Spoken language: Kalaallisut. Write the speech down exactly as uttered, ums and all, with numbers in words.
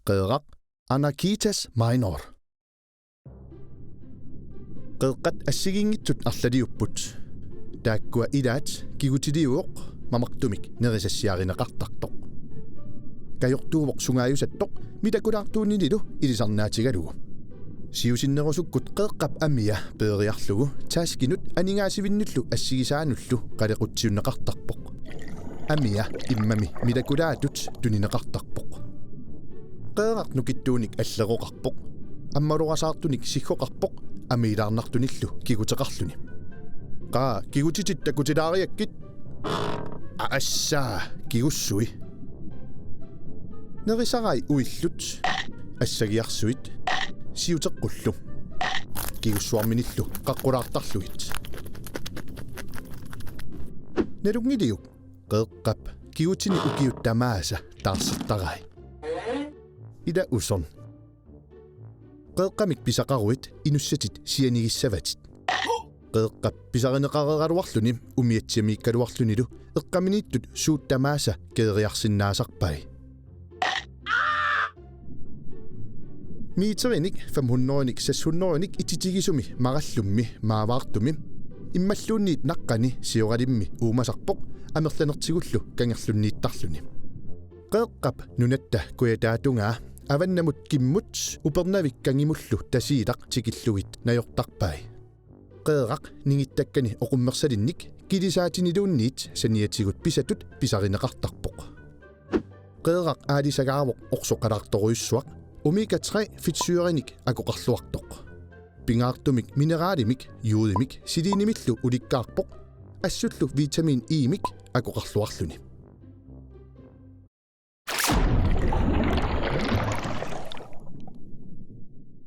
Qeeraq, Anakitas minor. Qeeqqat assigiinngitsut arlaliupput. Taakkua ilaat kigutiliuvoq mamartumik nerisassiarineqartartoq. Kajortuuvoq sungaajusattoq milakulaartuuninilu ilisarnaatigalugu. Siusinnerusukkut qeeqqap amia peeriarlugu taskinut aningaasivinnullu assigisaanullu qalequtsiunneqartarpoq. Amia immami milakulaatut tunineqartarpoq. Qeeraq nukittuunik alleroqarpoq. Ammalorasaartunik siggoqarpoq amiilaarnartunillu kiguteqarluni. Qaa, kigutitit takutilaariakkit. Aa, assaa, kigussui. Nerisarai uillut, assagiarsuit, siuteqqullu. Kigussuarminillu qaqqulaartarlugit. Nalunngiliuk? Qeeqqap kigutini ukiut tamaasa taarsertarai. Ila usorn. Qeeqqamik pisaqaruit inussatit sianigissavatit. Qeeqqap pisarineqareeraluarluni umiatsiamiikkaluarlunilu eqqaminiittut suut tamaasa keeriarsinnaasarpai. Meterinik fem hundrede-nik seks hundrede-nik ititigisumi marallummi maavaartumi immalluunniit naqqani sioralimmi uumasarpoq amerlanertigullu kangerlunniittarluni. Qeeqqap nunatta kujataatungaa avannamut kimmut Upernavik kangimullu Tasiilaq tikillugit najortarpai. Qeeraq ningittakkani oqummersalinnik kilisaatiniluunniit saniatigut pisatut pisarineqartarpoq. Qeeraq aalisagaavoq orsoqalaartorujussuaq omega tre fedtsyrenik akoqarluartoq. Pingaartumik mineralimik, jodimik, selenimillu ulikkaarpoq, assullu vitamin E-mik akoqarluarluni.